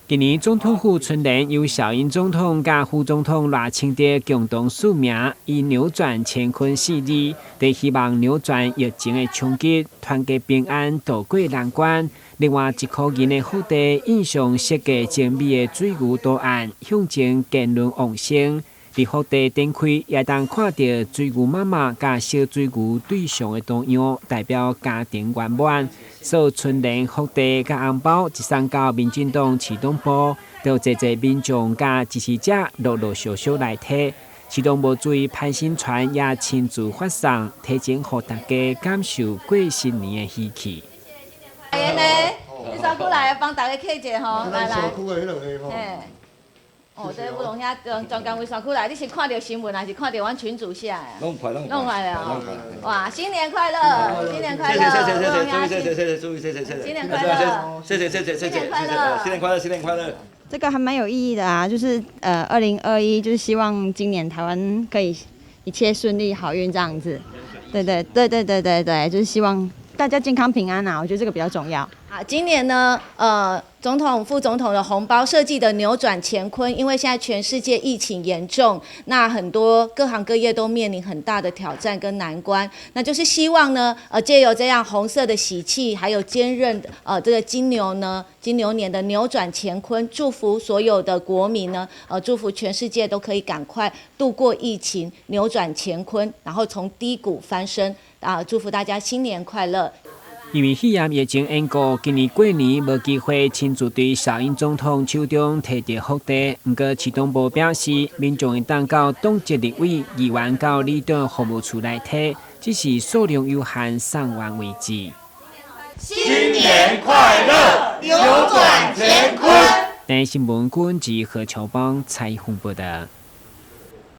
今年總統府春聯由小英總統佮副總統賴清德共同署名，以扭轉乾坤四字，佇希望扭轉疫情的衝擊，團結平安渡過難關。另外，一箍銀的福袋印上設計精美的水牛圖案，象徵健運旺盛。佇福袋展開，也當看著水牛媽媽佮小水牛對上的圖樣，代表家庭圓滿。所有春聯、福袋佮紅包一送到民進黨市黨部，就濟濟民眾佮支持者陸陸續續來提。市黨部主委潘新傳也親自發送，提前予大家感受過新年的喜氣。你煞過來幫大家客一下吼，來來。哦，這烏龍兄專專工為山區來，你是看著新聞還是看著阮群組寫的？攏看，攏攏看了。哇，新年快樂！新年快樂！謝謝謝謝謝謝謝謝謝謝謝謝謝。新年快樂！謝謝謝謝謝謝謝謝，新年快樂，新年快樂。這個還蠻有意義的啊，就是2021，就是希望今年台灣可以一切順利、好運這樣子。對對對對對對對，就是希望大家健康平安啊，我覺得這個比較重要。啊，今年呢，總統、副總統的紅包設計的扭轉乾坤，因為現在全世界疫情嚴重，那很多各行各業都面臨很大的挑戰跟難關，那就是希望呢，借由這樣紅色的喜氣，還有堅韌，這個金牛呢，金牛年的扭轉乾坤，祝福所有的國民呢，祝福全世界都可以趕快度過疫情，扭轉乾坤，然後從低谷翻身，啊，祝福大家新年快樂。因為肺炎疫情緣故，今年過年無機會親自對小英總統手中提著福袋。毋過市黨部表示，民眾會當到黨籍立委、議員到里長服務處來提，只是數量有限，送完為止。新年快樂，扭轉乾坤。台視新聞郭文吉何秋邦採訪報道。